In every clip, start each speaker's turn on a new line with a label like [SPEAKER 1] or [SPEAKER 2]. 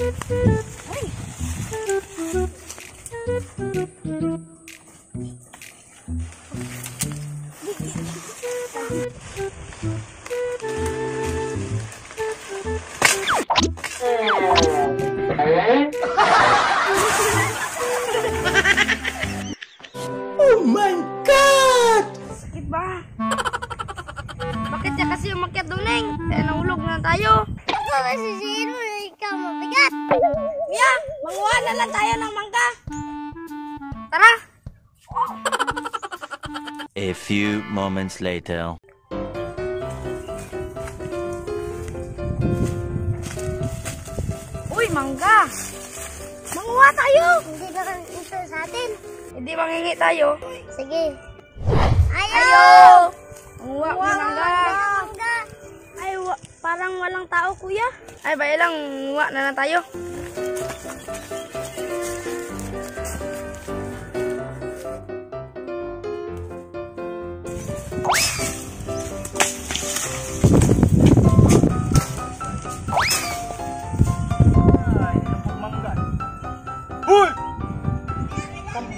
[SPEAKER 1] Ay!
[SPEAKER 2] Oh my God!
[SPEAKER 1] Sakit ba? Bakit siya kasi umakyat doon, Neng? Kaya nahulog na tayo.
[SPEAKER 3] Ako ba si Zero? Ikaw mabigat.
[SPEAKER 1] Mia, manguha na lang tayo ng mangga. Tara!
[SPEAKER 4] A few moments later.
[SPEAKER 1] Uy, mangga! Manguha tayo!
[SPEAKER 3] Hindi naman ito sa atin.
[SPEAKER 1] Hindi mangingi tayo.
[SPEAKER 3] Sige. Ayo!
[SPEAKER 1] Ayo! Manguha ko ng mangga.
[SPEAKER 3] Mangga!
[SPEAKER 1] Ay, parang walang tao, kuya. Ay, ba ilang manguha na lang tayo.
[SPEAKER 2] Ay, mangga. Uy! Kamu.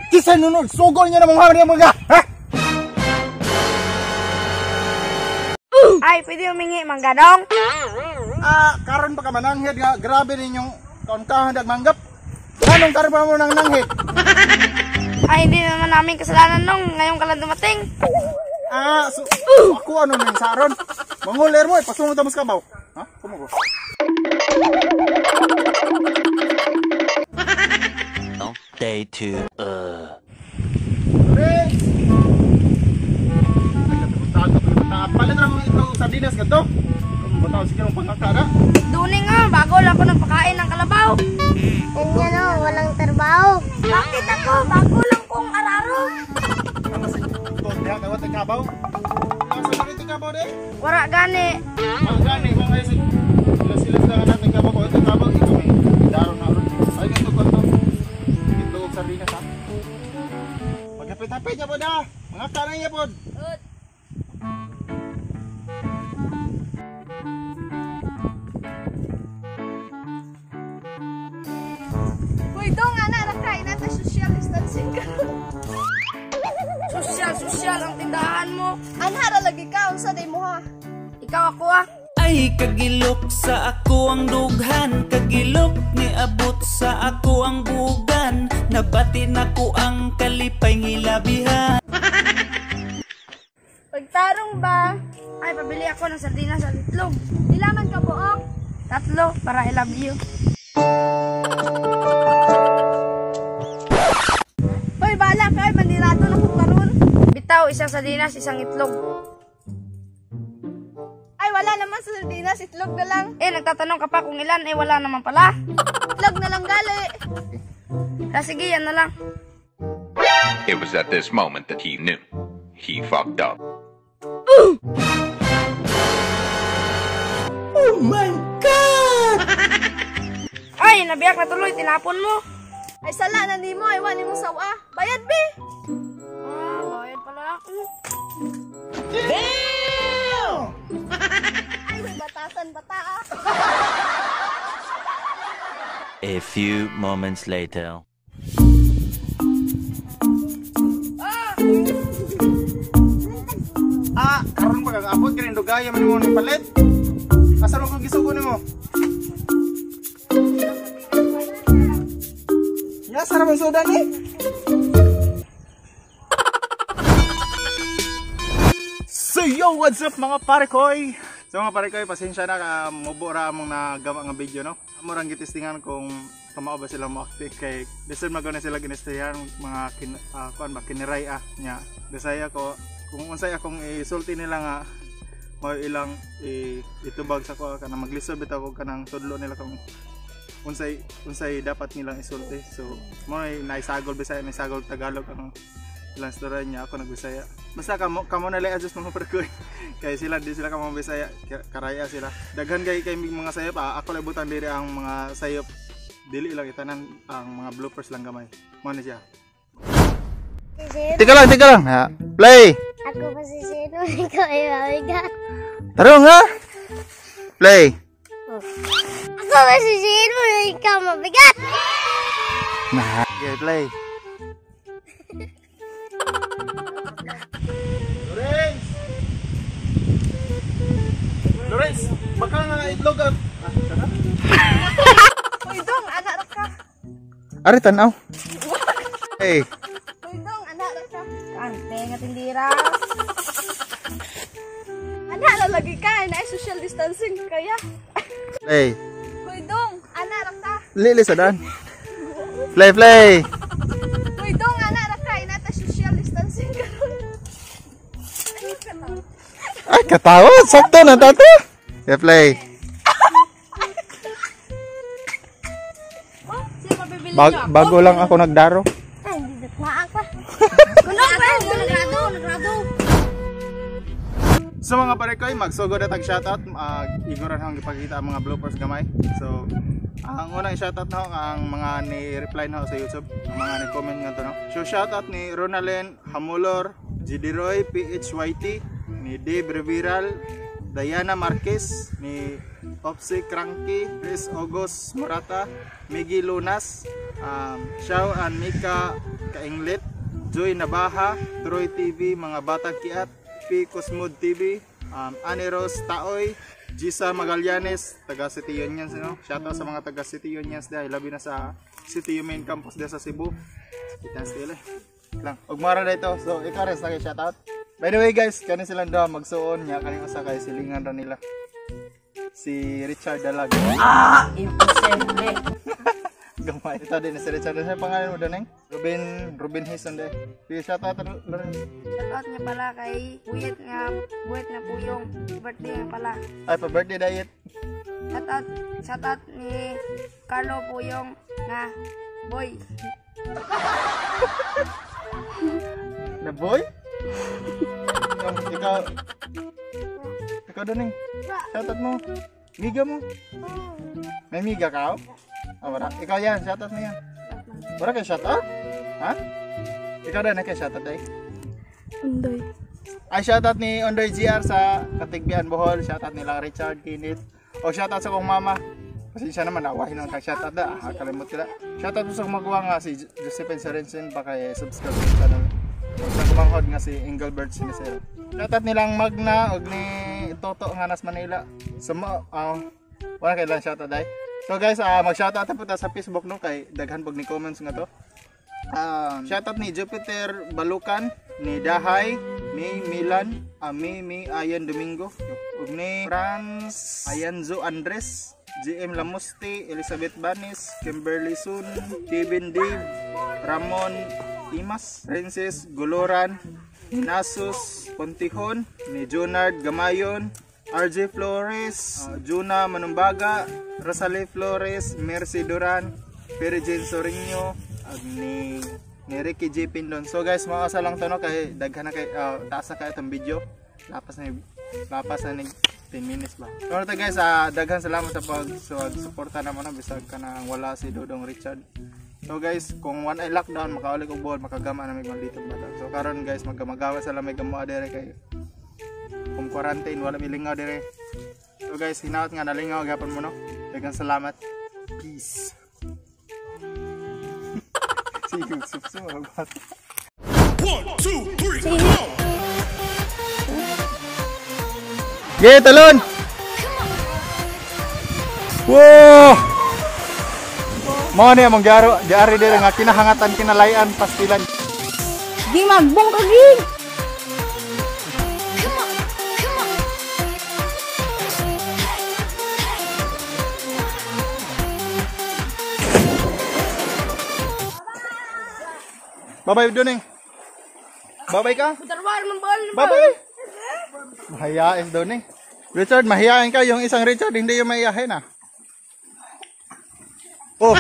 [SPEAKER 2] Kisa nunod, sugol niya na mga mga mangga. Ha?
[SPEAKER 1] Ay, pwede humingi mangga dong?
[SPEAKER 2] Ah, karon pa ka mananghid nga grabe ninyong kaunkahan dag manggap. Anong karon pa mo nang nanghid?
[SPEAKER 1] Ay, hindi naman namin kasalanan nung ngayon ka lang dumating.
[SPEAKER 2] Ah, so, ako ano nang saron? Manguler mo, pasunod ta mas kabaw. Ha? Kumo ko.
[SPEAKER 4] Day 2.
[SPEAKER 2] Friends! Palit ra mo ito sardinas kadto. Bataw sige rong pangaka na.
[SPEAKER 1] Duning nga, bago lang ako nagpakain ng kalabaw.
[SPEAKER 3] Yan o, walang trabaho.
[SPEAKER 1] Bakit ako? Bago lang kong araro.
[SPEAKER 2] Ito, diha ka wa kabaw. Asa man ito kabaw de?
[SPEAKER 1] Wara gani.
[SPEAKER 2] Ang gani mo ngayon sila sila sa natin kabaw ko ito kabaw ito may daron na ron. Ay ganito ko to. Ito og sardinas ha. Paghapit-hapit niya pod ha. Mga kanay niya pod.
[SPEAKER 5] Uy, dong, ana, rakain na ta social distancing karon.
[SPEAKER 1] Sosyal, sosyal ang tindahan mo.
[SPEAKER 5] Anhara lagi ka, unsa day mo ha?
[SPEAKER 1] Ikaw ako ah.
[SPEAKER 6] Ay, kagilok sa ako ang dughan, kagilok ni abot sa ako ang bugan, nabati na ko ang kalipay ngilabihan.
[SPEAKER 5] Pagtarong ba?
[SPEAKER 1] Ay, pabili ako ng sardinas at itlog.
[SPEAKER 5] Ilaman ka buok?
[SPEAKER 1] Tatlo, para I love you.
[SPEAKER 5] Hoy, bala ka, ay, manirado na ko karon.
[SPEAKER 1] Bitaw, isang sardinas, isang itlog.
[SPEAKER 5] Ay, wala naman sa sardinas, itlog na lang.
[SPEAKER 1] Eh, nagtatanong ka pa kung ilan, eh wala naman pala.
[SPEAKER 5] Itlog na lang gali.
[SPEAKER 1] Ah, sige, yan na lang.
[SPEAKER 7] It was at this moment that he knew. He fucked up.
[SPEAKER 2] Oh my God!
[SPEAKER 1] Ay, nabiyak na tuloy, tinapon mo.
[SPEAKER 5] Ay, sala na nimo, ay wa nimo sawa. Bayad be.
[SPEAKER 1] Ah, bayad pala ako.
[SPEAKER 5] Ay, may batasan bata ah.
[SPEAKER 4] A few moments later.
[SPEAKER 2] Ah, karon pa kag abot kini dugaya man nimo ni palit. Asa ro ko gisugo nimo? Ya, sarap ang soda ni. So yo, what's up mga parekoy? So mga parekoy, pasensya na ka mubo ra among nagawa nga video no. Amo rang gitistingan kung kamao ba sila mo acting kay lisod man na sila ginistingan mga kuan ba kiniray ah nya. Bisaya ko kung unsay akong isulti nila nga mao ilang itubag sa ko kanang maglisod bitaw ko kanang tudlo nila kung unsay dapat nilang isulti. So mo naisagol Bisaya, naisagol Tagalog ang ilang storya niya, ako nagbisaya. Basta kamo na lang adjust mga parkoy. Kay sila di sila kamo Bisaya, karaya sila. Daghan kay mga sayop, ako lang butang diri ang mga sayop. Dili lang itanan ang mga bloopers lang gamay. Mo na siya. Teka lang. Ha. Play.
[SPEAKER 3] Ako pa si Zero, ikaw ay mabigat.
[SPEAKER 2] Tarong ha. Play.
[SPEAKER 3] Ako masisihin mo, ikaw mabigat.
[SPEAKER 2] Okay, play. Lorenz! Lorenz, baka nga itlog at...
[SPEAKER 5] Uy, dong, anak ra ka.
[SPEAKER 2] Ari, tanaw. Hey.
[SPEAKER 5] Uy, dong, anak ra ka.
[SPEAKER 1] Kante nga tindira.
[SPEAKER 5] Anak ra lagi ka, na social distancing kaya.
[SPEAKER 2] Play.
[SPEAKER 5] Uy, dong, anak ra ka.
[SPEAKER 2] Lili sa dan. Play, play.
[SPEAKER 5] Uy, dong, anak ra ka, inata social distancing karon. Ay, katawa.
[SPEAKER 2] Ay, katawa. Sakto na tato. Okay, play.
[SPEAKER 1] Sino mabibili niyo?
[SPEAKER 2] Bago lang ako nagdaro.
[SPEAKER 3] Ay, hindi na ako.
[SPEAKER 1] Kuno pa, nagrado, nagrado.
[SPEAKER 2] So mga pare koy, magsugod na tag shoutout, iguran hang gipakita ang mga bloopers gamay. So ang unang shoutout na ang mga ni-reply na sa YouTube, ang mga ni-comment nga to no. So shoutout ni Ronalyn Hamulor, GD Roy PHYT, ni Dave Reviral, Diana Marquez, ni Opsi Cranky, Chris August Morata, Miggy Lunas, Xiao and Mika Kainglit, Joy Nabaha, Troy TV, Mga Batang Kiat, P. Cosmod TV, Annie Rose Taoy, Gisa Magallanes, taga City Unions, no? Shoutout sa mga taga City Unions dahil labi na sa City U main campus dahil sa Cebu. Kita still eh. Lang. Ug mara na ito. So ikaw rin sa shoutout. By the way guys, kani silang daw magsuon niya kani usa kay silingan ra nila. Si Richard Dalag.
[SPEAKER 1] Ah, imposible.
[SPEAKER 2] Gamay. Ito din si Richard. Ano pangalan mo doon eh? Ruben Hison de. Sige, shoutout Loren.
[SPEAKER 1] Shoutout niya pala kay Buyet nga Buyet na Puyong. Birthday nga pala.
[SPEAKER 2] Ay, pa birthday diet.
[SPEAKER 1] Shoutout ni Carlo Puyong na boy.
[SPEAKER 2] Na boy? Ikaw doon eh. Shoutout mo. Miga mo. May miga ka? Oh, wala. Ikaw yan, shoutout mo yan. Wala kay shoutout? Ha? Ikaw doon, kay shoutout ay?
[SPEAKER 5] Undoy.
[SPEAKER 2] Ay, shoutout ni Ondoy GR sa Katigbian, Bohol. Shoutout nila Richard, Kinit. O shoutout sa kong mama. Pasensya naman, awahin lang kay shoutout na. Ah, kalimot ka na. Shoutout mo sa kong magawa nga si Josephine Sorensen. Baka subscribe sa channel. Sa kumanghod nga si Engelbert Sinisero. Shoutout nilang Magna og ni Toto nga nas Manila. Sa wala kay lang shoutout ay. So guys, mag-shoutout po ta sa Facebook no kay daghan pag ni comments nga to. Shoutout ni Jupiter Balukan, ni Dahay, ni Milan, mi Ayan Domingo, ug ni Franz Ayanzo Andres, GM Lamusti, Elizabeth Banis, Kimberly Sun, Kevin Dave, Ramon Imas, Princess Goloran, Nasus Pontihon, ni Junard Gamayon, RJ Flores, Juna Manumbaga, Rosalie Flores, Mercy Duran, Perigin Sorinho, ag ni Ricky J. Pindon. So guys, maasa lang to no kay daghan na kay taas na kay itong video. Lapas na ni 10 minutes ba. So ano guys, daghan salamat sa pag-suporta naman no bisag kanang wala si Dodong Richard. So guys, kung one ay lockdown, makauli og buhol, makagama na may dito bata. So karon guys, maggamagawa sa lamig mo dere kay kung quarantine wala milingaw dere. So guys, hinaot nga nalingaw gyapon mo no. Daghang salamat. Peace. Si Yusuf sumagot.
[SPEAKER 7] 1, 2, 3, go!
[SPEAKER 2] Yeah, talon! Wow! Mao ni among giari diri nga kinahangatan kinalayan pastilan.
[SPEAKER 1] Di magbong ka gig.
[SPEAKER 2] Bye-bye doon eh. Bye-bye ka? Bye-bye. Mahiyain doon eh. Richard, mahiyain ka. Yung isang Richard, hindi yung mahiyahin ah. Oh.